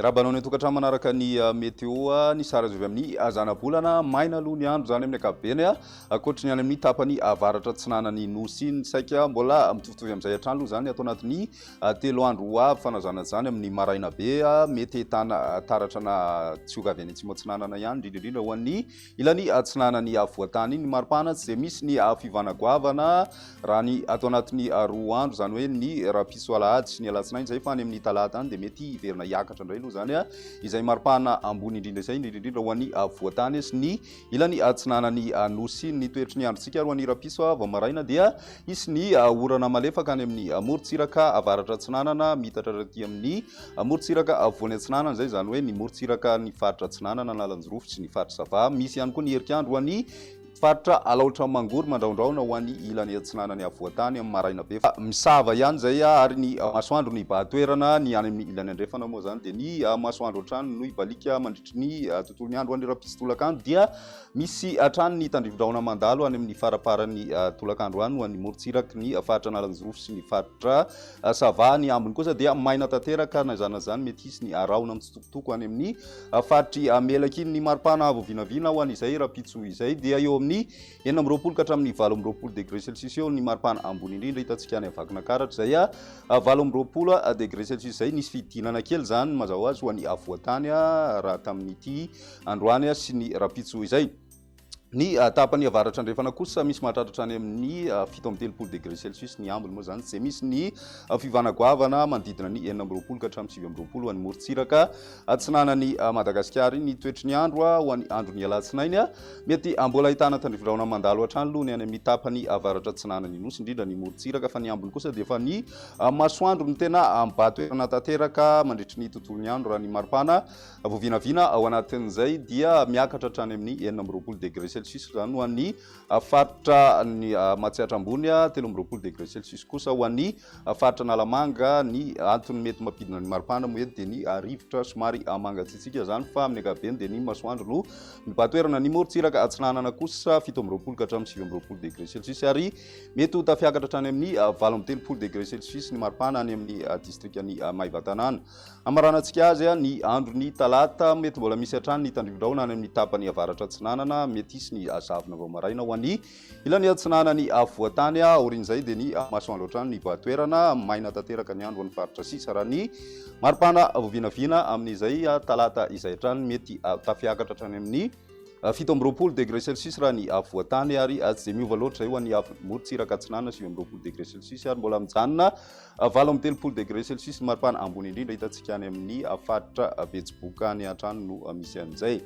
Miarahaba anao any an-tokantrano manaraka ny météo, ny sary azo avy amin'ny zanabolana. Maina aloha ny andro izany amin'ny ankapobeny, ankoatry ny any amin'ny tapany avaratra atsinanan'ny Nosy iny. Saika mbola mitovitovy amin'izay hatrany aloha izany ato anatin'ny telo andro ho avy. Fanazana izany amin'ny maraina be, mety ahitana taratra na tsioka avy any atsimo atsinanana ihany, indrindra indrindra ho an'ny Ilany atsinanan'ny afovoan-tany iny ny maripana tsy dia misy ny fiovana goavana raha ny ato anatin'ny roa andro, izany hoe ny rahampitso alahady sy ny alatsinainy izay, fa any amin'ny talata any dia mety hiverina hiakatra indray aloha izany izay maripana ambony indrindra izay, indrindra indrindra ho an'ny afovoan-tany sy ny ilany atsinanan'ny Nosy iny. Ny toetry ny androntsika ary ho an'ny rahampitso vao maraina dia hisy ny orana malefaka any amin'ny morontsiraka avaratra atsinanana miitatra aty amin'ny Morontsiraka afovoany atsinanana izay, izany hoe ny morontsiraka ny faritra atsinanana, Analanjirofo sy ny faritra Sava. Misy ihany koa ny herikandro ho an'ny faritra Alaotra Mangoro, mandrahondrahona ho an'ny ilany atsinanany afovoan-tany amin'ny maraina be. Fa misava ihany izay ary ny masoandro no hibahan-toerana, ny any amin'ny ilany andrefana moa izany dia ny masoandro hatrany no hibaliaka mandritry ny tontolon'ny andro. Ho an'ny rahampitso tolakandro dia misy hatrany ny tandrivindrahona mandalo any amin'ny faraparan'ny tolakandro any ho an'ny morontsiraky ny faritra Analanjirofo sy ny faritra Sava, ny ambiny kosa dia maina tanteraka na izany na izany mety hisy ny rahona mitsitokotoko any amin'ny faritr'i Melaky iny. Ny maripana avo vinavina ho an'izay rahampitso izay dia eo amin'ny 26 ka hatramin'ny 28 degré celsius eo ny maripana ambony indrindra hitantsika any Vakinankaratra izay 28 degré celsius izay. Nisy fidinana kely izany mazava ho azy ho an'ny afovoan-tany raha tamin'ity androany sy ny rahampitso izay. Ny tapany avaratra andrefana kosa misy mahatratra hatrany amin'ny 37 degré celsius ny ambiny moa izany tsy dia misy ny fiovana goavana manodidina ny 26 ka hatramin'ny 29 ho an'ny morontsiraka atsinanan'i Madagasikara iny. Ny toetry ny andro ho an'ny andron'ny alatsinainy mety mbola ahitana tandrifindrahona mandalo hatrany aloha ny any amin'ny tapany avaratra atsinanan'ny Nosy indrindra ny morontsiraka fa ny ambiny kosa dia efa ny masoandro no tena mibahan-toerana tanteraka mandritry ny tontolon'ny andro raha ny maripana Vao vinavina ao anatin'izay dia miakatra hatrany amin'ny 26 degré celsius izany ho an'ny faritra ny Matsiatra Ambony, 23 degré celsius kosa ho an'ny faritra Analamanga. Ny antony mety mampidina ny maripana moa eto dia ny rivotra somary mangatsiatsiaka izany fa amin'ny ankapobeny dia ny masoandro no mibahan-toerana. Ny morontsiraka atsinanana kosa 27 ka hatramin'ny 29 degré celsius ary mety ho tafiakatra hatrany amin'ny 38 degré celsius ny maripana any amin'ny distrikan'i Maevatanàna. Hamaranantsika azy ny andron'ny talata, mety mbola misy hatrany ny tandrivindrahona any amin'ny tapany avaratra atsinanana, mety hisy ny zavona vao maraina ho an'ny ilany atsinanan'ny afovoan-tany, aorian'izay dia ny masoandro hatrany no hibahan-toerana, maina tanteraka ny andro ho an'ny faritra sisa raha ny maripana vao vinavina amin'izay talata izay hatrany, mety tafiakatra hatrany amin'ny 27 degré celsius raha ny afovoan-tany ary tsy dia miova loatra izay ho an'ny morontsiraka atsinanana 29 degré celsius ary mbola mijanona 38 degré celsius ny maripana ambony indrindra hitantsika any amin'ny faritra Betsiboka any hatrany no misy an'izay.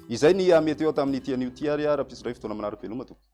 Izay ny météo tamin'ity anio ity ary rahampitso indray fotoana manaraka veloma tompoko.